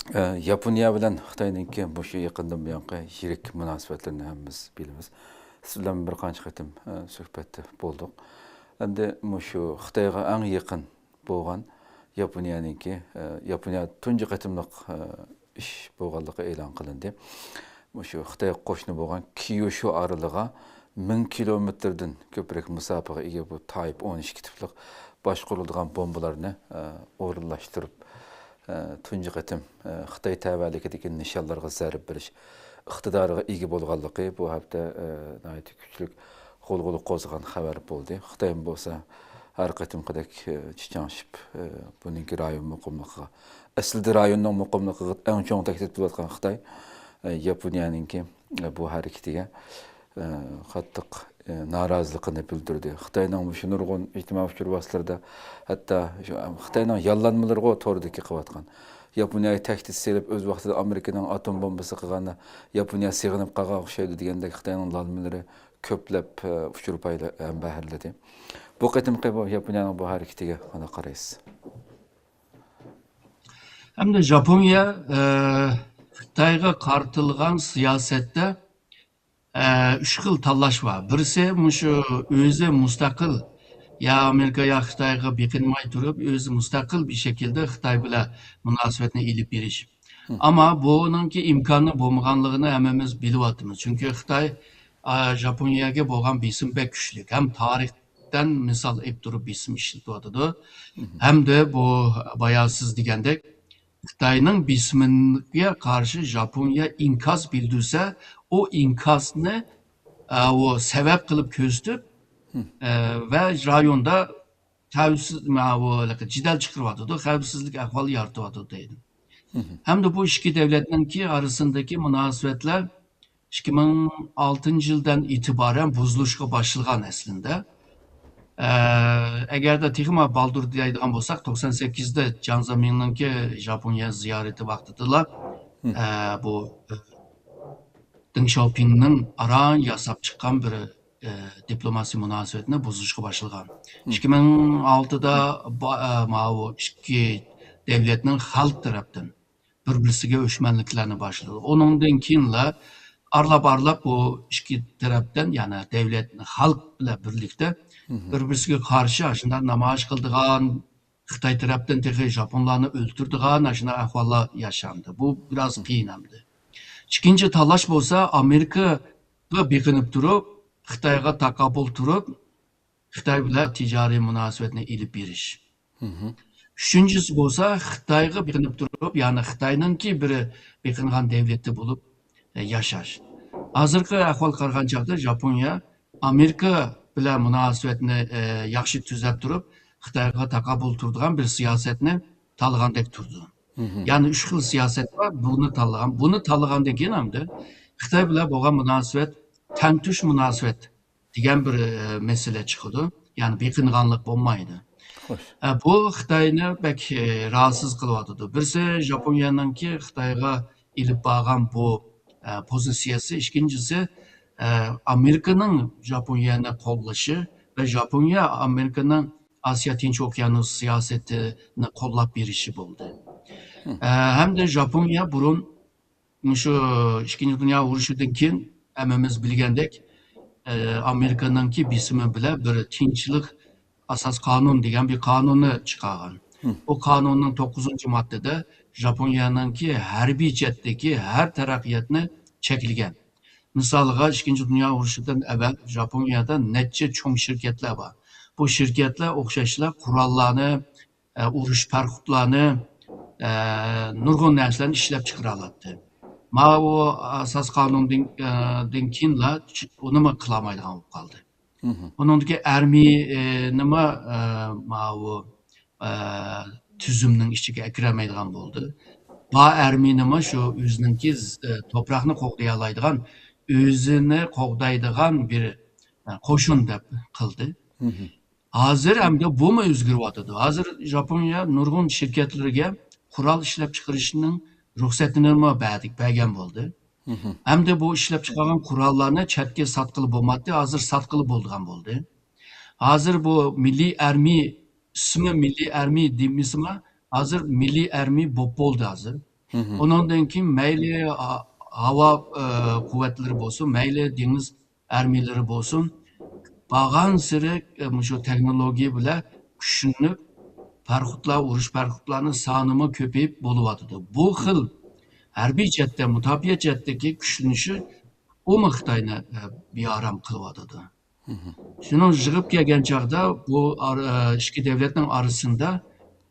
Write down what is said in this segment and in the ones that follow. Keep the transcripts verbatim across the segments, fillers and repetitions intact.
ئە، ياپونىيە بىلەن خىتاينىڭكى مۇشۇ يېقىندىن بۇيانقى يىرىك مۇناسىۋەتلىرىنى ھەممىمىز بىلىمىز. سىز بىلەن بىر قانچە قېتىم، ئە، سۆھبەتتە بولدۇق. ئەمدى مۇشۇ خىتايغا ئەڭ يېقىن بولغان ياپونىيەنىڭكى، ئە، ياپونىيە تۇنجى قېتىملىق، ئە، ئىش بولغانلىقى ئېلان قىلىندى. مۇشۇ خىتايغا قوشنا بولغان كيۇشۇ ئارىلىغا مىڭ كىلومېتىردىن كۆپرەك مۇساپىگە ئىگە بۇ تايپ ئون ئىككى تىپلىق باشقۇرۇلىدىغان بومبىلارنى، ئە، ئورۇنلاشتۇرۇپ، ئە، تۇنجى قېتىم، ئە، خىتاي تەۋەلىكىدىكى نىشانلارغا زەربە بېرىش ئىقتىدارىغا ئىگە بولغانلىقى بۇ ھەپتە، ئە، ناھايىتى كۈچلۈك غۇلغۇلا قوزغىغان خەۋەر بولدى. خىتايمۇ بولسا ھەر قېتىمقىدەك، ئە، چىچاڭشىپ، ئە، بۇنىڭكى رايون مۇقىملىقىغا، ئەسلىدە رايوننىڭ مۇقىملىقىغا ئەڭ چوڭ تەھدىت بولۇۋاتقان خىتاي، ئە، ياپونىيەنىڭكى، ئە، بۇ ھەرىكىتىگە، ئە، قاتتىق، ئە، نارازىلىقىنى بىلدۈردى. خىتاينىڭ مۇشۇ نۇرغۇن ئىجتىمائىي ئۇچۇر ۋاسىتىلىرىدە ھەتتا شۇ، ئە، خىتاينىڭ ياللانمىلىرىغۇ توردىكى قىلىۋاتقان. ياپونىيەگە تەھدىت سېلىپ، ئۆز ۋاقتىدا ئامېرىكىنىڭ ئاتوم بومبىسى قىلغاندا ياپونىيە سېغىنىپ قالغان ئوخشايدۇ دېگەندەك خىتاينىڭ لالمىلىرى كۆپلەپ، ئە، ئۇچۇر پايلىرى ھەمبەھىرلىدى. بۇ قېتىمقى بۇ ياپونىيەنىڭ بۇ ھەرىكىتىگە قانداق قارايسىز؟ ئەمدى ژاپونىيە، ئە، خىتايغا قارىتىلغان سىياسەتتە، ئە، ئۈچ خىل تاللاش بار. بىرسى مۇشۇ ئۆزى مۇستەقىل، يا ئامېرىكا، يا خىتايغا بېقىنماي تۇرۇپ، ئۆزى مۇستەقىل بىر شەكىلدە خىتاي بىلەن مۇناسىۋەتنى ئېلىپ بېرىش. ئەمما بۇنىڭكى ئىمكانى بولمىغانلىقىنى ھەممىمىز بىلىۋاتىمىز. چۈنكى خىتاي، ئە، ژاپونىيەگە بولغان بېسىمى بەك كۈچلۈك ھەم تارىختىن مىسال ئېلىپ تۇرۇپ بېسىم ئىشلىتىۋاتىدۇ. ھەمدە بۇ بايا سىز دېگەندەك، خىتاينىڭ بېسىمىگە قارشى ژاپونىيە ئىنكاس بىلدۈرسە، ئۇ ئىنكاسنى، ئە، ئۇ سەۋەب قىلىپ كۆرسىتىپ، ئە، ۋە رايوندا خەۋپسىز، ماۋۇ، جېدەل چىقىرىۋاتىدۇ، خەۋپسىزلىك ئەھۋالى يارىتىۋاتىدۇ دەيدۇ. ھەمدە بۇ ئىككى دۆلەتنىڭكى ئارىسىندىكى مۇناسىۋەتلەر ئىككى مىڭ ئالتىنچى يىلدىن ئېتىبارەن بۇزۇلۇشقا باشلىغان ئەسلىندە. ئە، ئەگەردە تېخىمۇ بالدۇر دەيدىغان بولساق، توقسان سەككىزدە جياڭ زېمىڭنىڭكى ژاپونىيە زىيارىتى ۋاقتىدىلا، ئە، بۇ، ئە، دېڭ شياۋپىڭنىڭ ئاران ياساپ چىققان بىر، ئە، دىپلوماسىي مۇناسىۋەتنى بۇزۇشقا باشلىغان. ئىككى مىڭ ئالتىدا با-، ئە، ماۋۇ ئىككى دۆلەتنىڭ خەلق تەرەپتىن بىر-بىرسىگە ئۆچمەنلىكلەرنى باشلىدى. ئۇنىڭدىن كېيىنلا ئارىلاپ-ئارىلاپ بۇ ئىككى تەرەپتىن، يەنى دۆلەت، خەلق بىلەن بىرلىكتە بىر-بىرسىگە قارشى ئاشۇنداق نامايىش قىلىدىغان، خىتاي تەرەپتىن تېخى ژاپونلارنى ئۆلتۈرىدىغان ئاشۇنداق ئەھۋاللار ياشاندى. بۇ بىراز قىيىن ئەمدى. ئىككىنچى تاللاش بولسا ئامېرىكىغا بېقىنىپ تۇرۇپ، خىتايغا تاقابىل تۇرۇپ، خىتاي بىلەن تىجارىي مۇناسىۋەتنى ئېلىپ بېرىش. ئۈچىنچىسى بولسا خىتايغا بېقىنىپ تۇرۇپ، يەنى خىتاينىڭكى بىر بېقىنغان دۆلىتى بولۇپ، ئە، ياشاش. ھازىرقى ئەھۋالغا قارىغان چاغدا ژاپونىيە ئامېرىكا بىلەن مۇناسىۋەتنى، ئە، ياخشى تۈزەپ تۇرۇپ، خىتايغا تاقابىل تۇرىدىغان بىر سىياسەتنى تاللىغاندەك تۇرىدۇ. يەنى ئۈچ خىل سىياسەت بار، بۇنى تاللىغان. بۇنى تاللىغاندىن كېيىن ئەمدى خىتاي بىلەن بولغان مۇناسىۋەت تەڭتۇش مۇناسىۋەت دېگەن بىر، ئە، مەسىلە چىقىدۇ. يەنى بېقىنغانلىق بولمايدۇ. خوش. ئە، بۇ خىتاينى بەك، ئە، راھەتسىز قىلىۋاتىدۇ. بىرسى ژاپونىيەنىڭكى خىتايغا ئېلىپ بارغان بۇ، ئە، پوزىتسىيەسى، ئىككىنچىسى، ئە، ئامېرىكىنىڭ ژاپونىيەنى قوللىشى ۋە ژاپونىيە ئامېرىكىنىڭ ئاسىيا تىنچ ئوكيانۇس سىياسىتىنى قوللاپ بېرىشى بولدى. ئە، ھەمدە ژاپونىيە بۇرۇن مۇشۇ ئىككىنچى دۇنيا ئۇرۇشىدىن كېيىن ھەممىمىز بىلگەندەك، ئە، ئامېرىكىنىڭكى بېسىمى بىلەن بىر تىنچلىق ئاساس قانۇن دېگەن بىر قانۇننى چىقارغان. بۇ قانۇننىڭ توققۇزىنچى ماددىدە ژاپونىيەنىڭكى ھەربىي جەھەتتىكى ھەر تەرەققىياتنى چەكلىگەن. مىسالىغا، ئىككىنچى دۇنيا ئۇرۇشىدىن ئەۋۋەل ژاپونىيەدە نەچچە چوڭ شىركەتلەر بار. بۇ شىركەتلەر ئوخشاشلا قوراللارنى، ئە، ئۇرۇش پاراخوتلارنى، ئە، نۇرغۇن نەرسىلەرنى ئىشلەپ چىقىرالاتتى. ماۋۇ ئاساس قانۇندىن، ئە، دىن كېيىنلا ئۇنىمۇ قىلالمايدىغان بولۇپ قالدى. ئۇنىڭدىكى ئارمىيىنىمۇ، ئە، ماۋۇ، ئە، تۈزۈمنىڭ ئىچىگە ئەكىرەلمەيدىغان بولدى. بار ئارمىيىنىمۇ شۇ ئۆزىنىڭكى، ئە، توپراقنى قوغدىيالايدىغان، ئۆزىنى قوغدايدىغان بىر، ئە، قوشۇن دەپ قىلدى. ھازىر ئەمدى بۇمۇ ئۆزگىرىۋاتىدۇ. ھازىر ژاپونىيە نۇرغۇن شىركەتلىرىگە قورال ئىشلەپچىقىرىشنىڭ رۇخسەتىنىمۇ بەردى، بەرگەن بولدى. ھەمدە بۇ ئىشلەپچىقارغان قوراللارنى چەتكە ساتقىلى بولمايتتى، ھازىر ساتقىلى بولىدىغان بولدى. ھازىر بۇ مىللىي ئارمىيە، ئىسمى مىللىي ئارمىيە دېمىسىمۇ، ھازىر مىللىي ئارمىيە بولۇپ بولدى ھازىر. ئۇنىڭدىن كېيىن مەيلى ھا-، ھاۋا، ئە، قۇۋۋەتلىرى بولسۇن، مەيلى دېڭىز ئارمىيەلىرى بولسۇن، بارغانسېرى، ئە، مۇشۇ تېخنولوگىيە بىلەن كۈچلىنىپ، پاراخوتلار، ئۇرۇش پاراخوتلارنىڭ سانىمۇ كۆپىيىپ بولۇۋاتىدۇ. بۇ خىل ھەربىي جەھەتتە، مۇداپىئە جەھەتتىكى كۈچلىنىشى ئۇمۇ خىتاينى، ئە، بىئارام قىلىۋاتىدۇ. شۇنىڭ يىغىپ كەلگەن چاغدا بۇ ئار-، ئە، ئىككى دۆلەتنىڭ ئارىسىدا،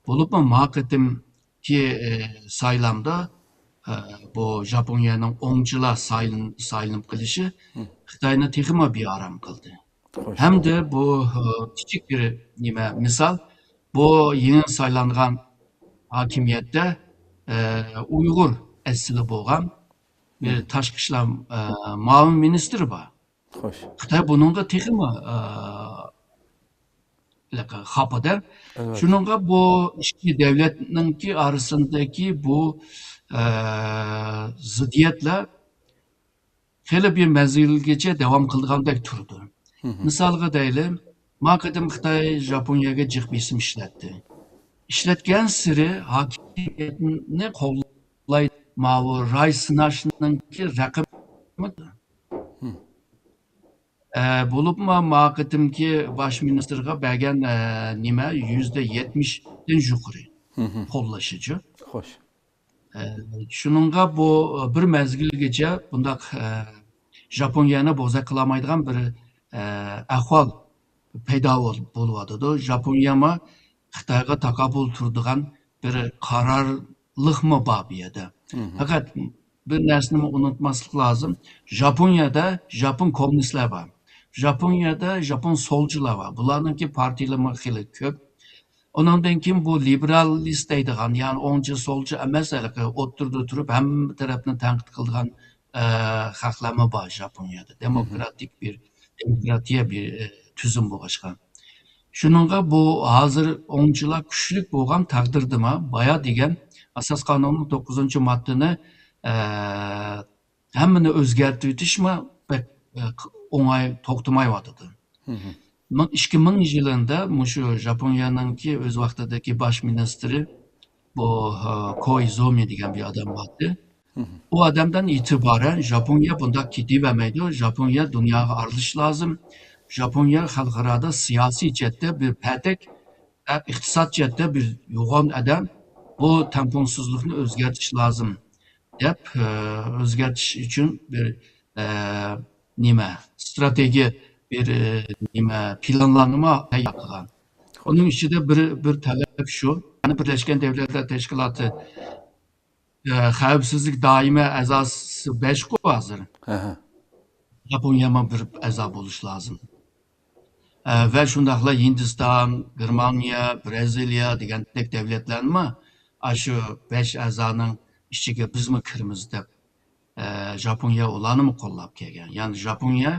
بولۇپمۇ ما قېتىمقى، ئە، سايلامدا، ئە، بۇ ژاپونىيەنىڭ ئوڭچىلار سايلىن-، سايلىنىپ قېلىشى خىتاينى تېخىمۇ بىئارام قىلدى. ھەمدە بۇ، ئە، كىچىك بىر نېمە مىسال، بۇ يېڭى سايلانغان ھاكىمىيەتتە، ئە، ئۇيغۇر ئەسلى بولغان بىر تاشقى ئىشلار، ئە، مۇئاۋىن مىنىستىرى بار. خىتاي بۇنىڭغا تېخىمۇ، ئە، خاپىدە. شۇنىڭغا بۇ ئىككى دۆلەتنىڭكى ئارىسىدىكى بۇ، ئە، زىددىيەتلەر خېلى بىر مەزگىلگىچە داۋام قىلىدىغاندەك تۇرىدۇ. مىسالغا دەيلى، ما قېتىم خىتاي ژاپونىيەگە جىق بېسىم ئىشلەتتى. ئىشلەتكەنسېرى ھاكىمىيەتنى قوللايدۇ. ماۋۇ راي سىناشنىڭكى رەقىمى ئە، بولۇپمۇ ما قېتىمقى باش مىنىستىرغا بەرگەن، ئە، نېمە، يۈزدە يەتمىشتىن يۇقىرى قوللىشىچۇ. ئە، شۇنىڭغا بۇ بىر مەزگىلگىچە بۇنداق، ئە، ژاپونىيەنى بوزەك قىلالمايدىغان بىر، ئە، ئەھۋال پەيدا بول-، بولۇۋاتىدۇ. ژاپونىيەمۇ خىتايغا تاقابىل تۇرىدىغان بىر قارارلىقمۇ بار بۇ يەردە. پەقەت بىر نەرسىنىمۇ ئۇنتۇماسلىق لازىم. ژاپونىيەدە ژاپون كوممۇنىستلار بار. ژاپونىيەدە ژاپون سولچىلار بار. بۇلارنىڭكى پارتىيىلىرىمۇ خېلى كۆپ. ئۇنىڭدىن كېيىن بۇ لىبېرالىست دەيدىغان، يەنى ئوڭچى، سولچى ئەمەس، ھېلىقى ئوتتۇرىدا تۇرۇپ ھەممە تەرەپنى تەنقىد قىلىدىغان، ئە، خەقلەرمۇ بار ژاپونىيەدە. دېموكراتىك بىر، دېموكراتىيە بىر، ئە، تۈزۈم بولغاچقا. شۇنىڭغا بۇ ھازىر ئوڭچىلار كۈچلۈك بولغان تەقدىردىمۇ، بايا دېگەن ئاساس قانۇننىڭ توققۇزىنچى ماددىنى، ئە، ھەممىنى ئۆزگەرتىۋېتىشمۇ بەك، ئە، ئوڭاي توختىمايۋاتىدۇ. مىڭ، ئىككى مىڭ يىلىندا مۇشۇ ژاپونىيەنىڭكى ئۆز ۋاقتىدىكى باش مىنىستىرى بۇ، ئە، كوئىزومى دېگەن بىر ئادەم بارتى. ئۇ ئادەمدىن ئېتىبارەن ژاپونىيە بۇنداق كېتىۋەرمەيدۇ. ژاپونىيە دۇنياغا ئارىلىشىش لازىم. ژاپونىيە خەلقئارادا سىياسىي جەھەتتە بىر پەتەك، ئە، ئىقتىساد جەھەتتە بىر يوغان ئادەم. بۇ تەڭپۇڭسىزلىقنى ئۆزگەرتىش لازىم دەپ، ئە، ئۆزگەرتىش ئۈچۈن بىر، ئە، نېمە، ئىستراتېگىيە، بىر، ئە، نېمە، پىلانلارنىمۇ تەييار قىلغان. ئۇنىڭ ئىچىدە بىر، بىر تەلەپ شۇ، يەنى بىرلەشكەن دۆلەتلەر تەشكىلاتى ئە، خەۋپسىزلىك دائىمىي ئەزاسى بەشقۇ ھازىر. ئەھە. ياپونىيەمۇ بىر ئەزا بولۇش لازىم. ئە، ۋە شۇنداقلا ھىندىستان، گېرمانىيە، برازىلىيە دېگەندەك دۆلەتلەرمۇ ئاشۇ بەش ئەزانىڭ ئىچىگە بىزمۇ كىرىمىز دەپ، ئە، ژاپونىيە ئۇلارنىمۇ قوللاپ كەلگەن. يەنى ژاپونىيە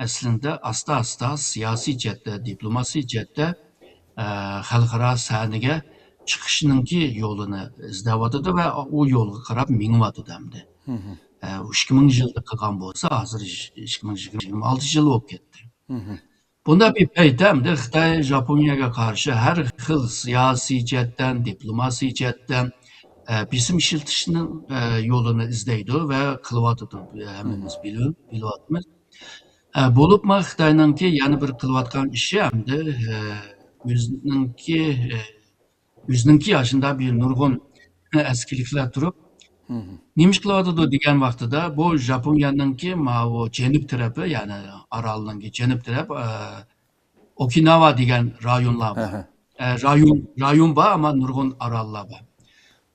ئەسلىدە ئاستا-ئاستا سىياسىي جەھەتتە، دىپلوماسىيە جەھەتتە، ئە، خەلقئارا سەھنىگە چىقىشنىڭكى يولىنى ئىزدەۋاتىدۇ ۋە ئۇ يولغا قاراپ مېڭىۋاتىدۇ ئەمدى. ئە، ئىككى مىڭ يىلدا قىلغان بولسا، ھازىر ئىككى مىڭ يىگىرمە، يىگىرمە ئالتە يىل بولۇپ كەتتى. بۇنداق بىر پەيتتە ئەمدى خىتاي ژاپونىيەگە قارشى ھەر خىل سىياسىي جەھەتتىن، دىپلوماسىيە جەھەتتىن، ئە، بېسىم ئىشلىتىشنىڭ، ئە، يولىنى ئىزدەيدۇ ۋە قىلىۋاتىدۇ. ھەممىمىز بىلىۋ-، بىلىۋاتىمىز. ئە، بولۇپمۇ خىتاينىڭكى يەنە بىر قىلىۋاتقان ئىشى ئەمدى، ئە، ئۆزىنىڭكى، ئە، ئۆزىنىڭكى ئاشۇنداق بىر نۇرغۇن ئەسكىلىكلەر تۇرۇپ، نېمە ئىش قىلىۋاتىدۇ دېگەن ۋاقتىدا، بۇ ژاپونىيەنىڭكى ماۋۇ جەنۇب تەرىپى، يەنى ئارالنىڭكى جەنۇب تەرەپ، ئە، ئوكىناۋا دېگەن رايونلار بار. ئە، رايون، رايون بار، ئەمما نۇرغۇن ئاراللار بار.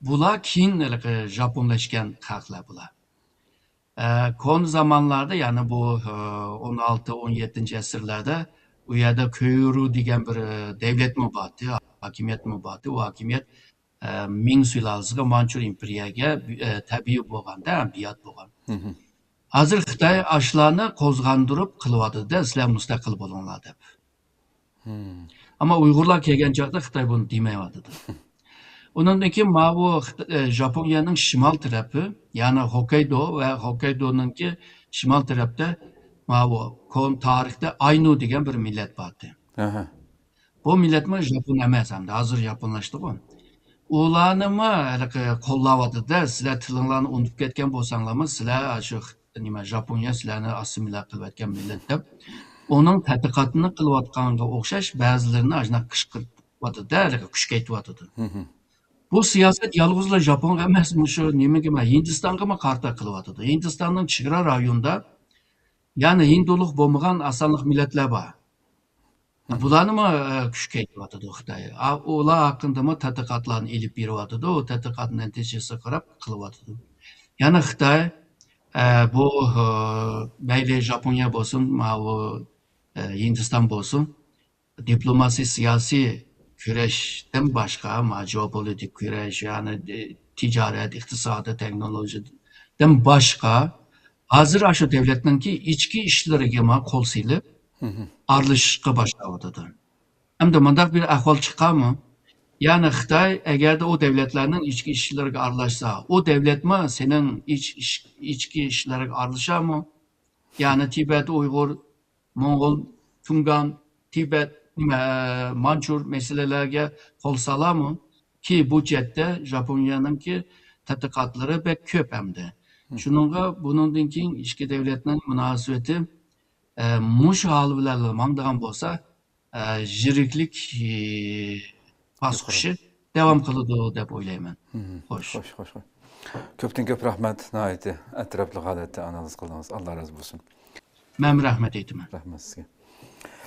بۇلار كېيىن ھېلىقى ژاپونلاشكان خەقلەر بۇلار. ئە، كونا زامانلاردا، يەنى بۇ، ئە، ئون ئالتە، ئون يەتتىنچى ئەسىرلەردە ئۇ يەردە كۆيۈرۇ دېگەن بىر، ئە، دەۋلەتمۇ بارتى، ھاكىمىيەتمۇ بارتى. ئۇ ھاكىمىيەت، ئە، مىڭ سۇلالىسىگە، مانچۇ ئىمپېرىيەگە، ئە، تەبىئىي بولغاندا، بىئات بولغان. ھازىر خىتاي ئاشۇلارنى قوزغاندۇرۇپ قىلىۋاتىدۇ-دە، سىلەر مۇستەقىل بولۇڭلار دەپ. ئەمما ئۇيغۇرلار كەلگەن چاغدا خىتاي بۇنى دېمەيۋاتىدۇ. ئۇنىڭدىن كېيىن ماۋۇ خىت-، ئە، ژاپونىيەنىڭ شىمال تەرىپى، يەنى ھوككايدو ۋە ھوككايدونىڭكى شىمال تەرەپتە ماۋۇ كونا تارىختا ئاينۇ دېگەن بىر مىللەت بارتى. بۇ مىللەتمۇ ژاپون ئەمەس ئەمدى، ھازىر ژاپونلاشتىغۇ. ئۇلارنىمۇ ھېلىقى قوللاۋاتىدۇ-دە، سىلەر تىلىڭلارنى ئۇنتۇپ كەتكەن بولساڭلارمۇ، سىلەر شۇ نېمە، ژاپونىيە سىلەرنى ئاسسىمىلياتسىيە قىلىۋەتكەن مىللەت دەپ، ئۇنىڭ تەتقىقاتىنى قىلىۋاتقانغا ئوخشاش بەزىلىرىنى ئاشۇنداق قىچقىرتىۋاتىدۇ-دە، ھېلىقى كۈچەيتىۋاتىدۇ. بۇ سىياسەت يالغۇزلا ژاپونغا ئەمەس، مۇشۇ نېمىگىمۇ، ھىندىستانغىمۇ قارىتا قىلىۋاتىدۇ. ھىندىستاننىڭ چېگرا رايونىدا، يەنى ھىندۇلۇق بولمىغان ئاسانلىق مىللەتلەر بار. بۇلارنىمۇ، ئە، كۈچەيتىۋاتىدۇ خىتاي. ئا، ئۇلار ھەققىدىمۇ تەتقىقاتلارنى ئېلىپ بېرىۋاتىدۇ. تەتقىقات نەتىجىسىگە قاراپ قىلىۋاتىدۇ. يەنە خىتاي، ئە، بۇ، ئە، مەيلى ژاپونىيە بولسۇن، ماۋۇ، ئە، ھىندىستان بولسۇن، دىپلوماسىي، سىياسىي كۈرەشتىن باشقا، ما، جېئوپولىتىك كۈرەش، يەنى، ئە، تىجارەت، ئىقتىسادىي، تېخنولوگىيەدىن باشقا، ھازىر ئاشۇ دۆلەتنىڭكى ئىچكى ئىشلىرىگىمۇ قول سېلىپ، ئارىلىشىشقا باشلاۋاتىدۇ. ئەمدى مۇنداق بىر ئەھۋال چىقارمۇ؟ يەنى خىتاي ئەگەردە ئۇ دۆلەتلەرنىڭ ئىچكى ئىشلىرىغا ئارىلاشسا، ئۇ دۆلەتمۇ سېنىڭ ئىچ-، ئىچ-، ئىچكى ئىشلىرىغا ئارىلىشارمۇ؟ يەنى تىبەت ئۇيغۇر، موڭغۇل، تۇڭگان، تىبەت، نېمە، مانچۇر مەسىلىلەرگە قول سالارمۇ؟ كى بۇ جەھەتتە ژاپونىيەنىڭكى تەتقىقاتلىرى بەك كۆپ ئەمدى. شۇنىڭغا بۇنىڭدىن كېيىن ئىككى دۆلەتنىڭ مۇناسىۋىتى، ئە، مۇشۇ ھال بىلەن ماڭىدىغان بولسا، ئە، يىرىكلىك، ئى، باسقۇچى داۋام قىلىدۇ دەپ ئويلايمەن. خوش. خوش، خوش، خوش. كۆپتىن كۆپ رەھمەت، ناھايىتى ئەتراپلىق ھالەتتە ئانالىز قىلدىڭىز. ئاللا رازى بولسۇن. مەنمۇ رەھمەت ئېيتىمەن. رەھمەت سىزگە.